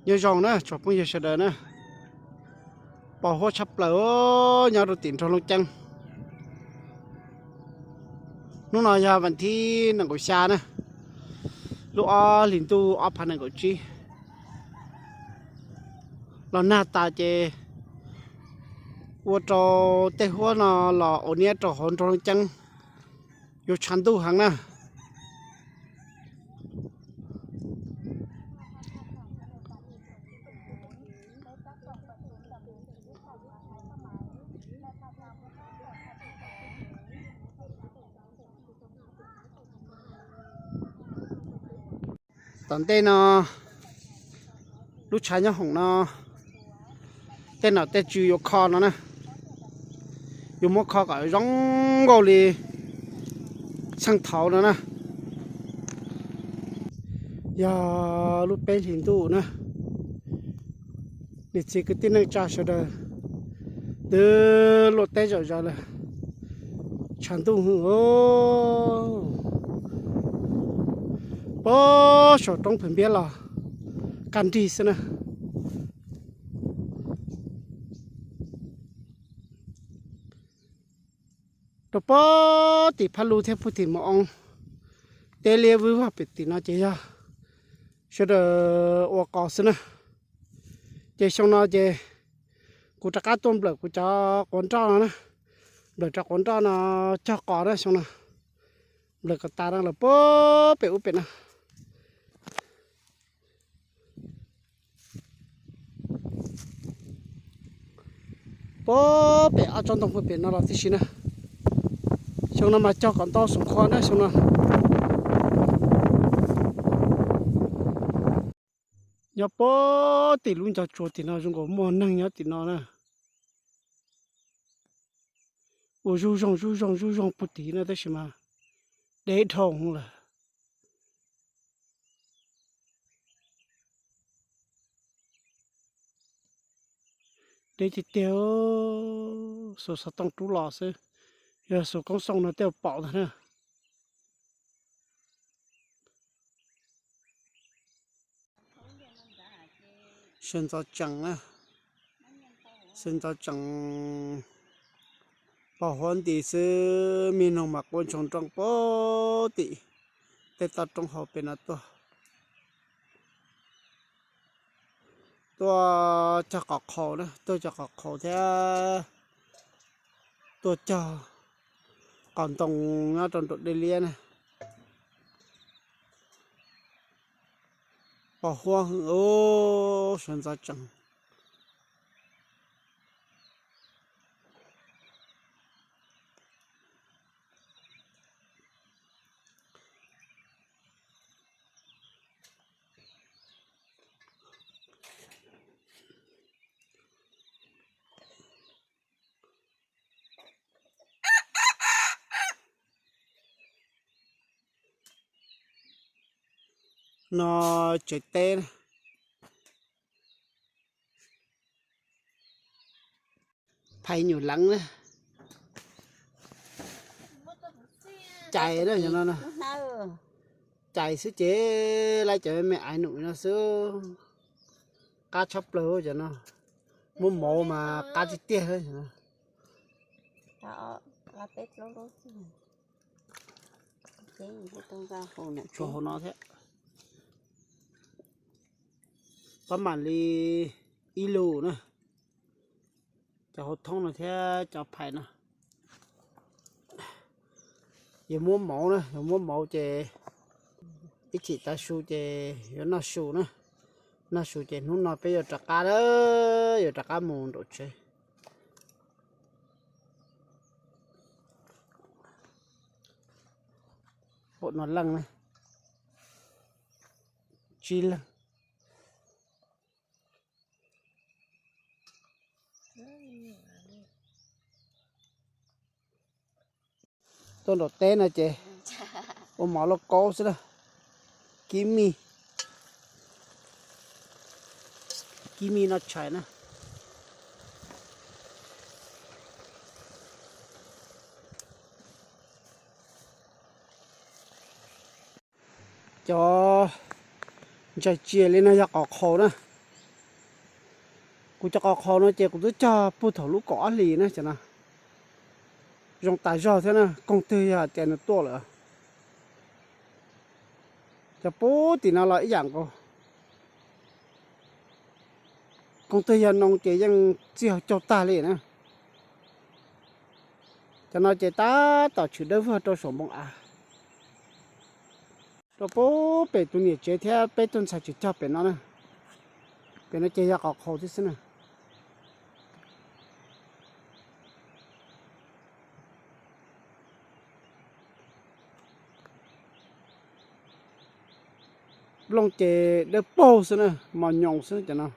Nyob zoo na tsoom phooj ywg sawv daws na, pos huab tshaj plaws nyob rau tim nroog Looj Ceeb. Hnub no yog vas thib nees nkaum xya na, lub ob hlis ntuj ob phav nees nkaum tsib. Los nag tas ces ua rau tej huab no los ua niab rau hauv nroog Looj Ceeb yuav tshav ntuj heev na. Tom ntej no lub tshav nyob hoom no, tej nom tej tswv yuav kho no na, yuav muab kho kom zoo nkauj li txheej thaud no na. Yog lub peb hlis ntuj na, niam txiv kwv tij neej tsa sawv daws twb luaj teb zom zaws lawm, tshav ntuj hwj os. Puag saum roob Phav Npiab los kaj nrig xwb na. Rau puag tim Phaj Lug thiab puag tim Mus Oo, teb liab vwj vog pem tim no ces yog sawv daws ua qos xwb na. Ces xyoo no ces kuv rov qab tuaj nplawm kuv cov quav nroj no na, nplawm cov quav nroj no cog qos na xyoo no. Nplawm kom tas no lawm puag pem ub pem no. Puag pem ob tsob ntoo puag pem no los tib si na. Xyoo no mas cog kom ntau xoom khua na xyoo no. Nyob puag tim lub ncov tsua tim no zoo nkaus muaj neeg nyob tim no na. Ua zuj zoog zuj zoog zuj zoog puag tim no tab sis mas deb dhau lawm. Deb tiag tiag, xuas xov tooj rub los xwb, yog xuas koob xooj no tej zaum pom ntag na. Sawv ntxov tsees na, sawv ntxov tsees, pos huab nti xwb, me noog mas quaj ntsoog nrooj puag tim tej toj roob hauv pem no tuaj. Tuaj cog qos qhaus na, tuaj cog qos qhaus thiab tuaj cog qos ntoo nyob rau nraum dej liab na. Pos huab hwj os, sawv ntxov tsees. No tsev teb na. Phais nyuam leev na. Cais na, cais xwb ces lawv cov me me aiv num no xwb. Qab tshaj plaws cov no. Muab mov mas qab tiag tiag. Tshuav hauv no thiab. Pab mam li ib lus na. Cov hauv thoob no thiab cov phais no. Yuav muab mov na, yuav muab mov ces ib chim tav su ces yuav noj su na. Noj su ces hnub no peb yuav rov qab, yuav rov qab mus nraum tsev. Pom no leej na, tsib leeg. Tuaj nraum teb no ces ua mov lauj kaub xwb na. Kib mij, kib mij noj tshais na. Cov ntsaim tsias li no yog qos qhaus na. Kuv cov qos qhaus no ces kuv twb cog puag thaum lub kaum ob hlis na cov no. Zoo tas zog thiab na, koog twg yog hais tias nws tuaj lawm. Cov puag tim no los ib yam nkaus. Koog twg yog noo ces yeej txij hauv caug tag li na. Cov no ces tab tom tshwm dawb vog rau saum npoo av. Rau puag pem tus niam tsev thiab peb tug ntxhais tseem cog pem no na. Pem no ces yog qos qhaus thiab xwb na. Nplooj ces dawb paug xwb na, mos nyoos xwb cov no.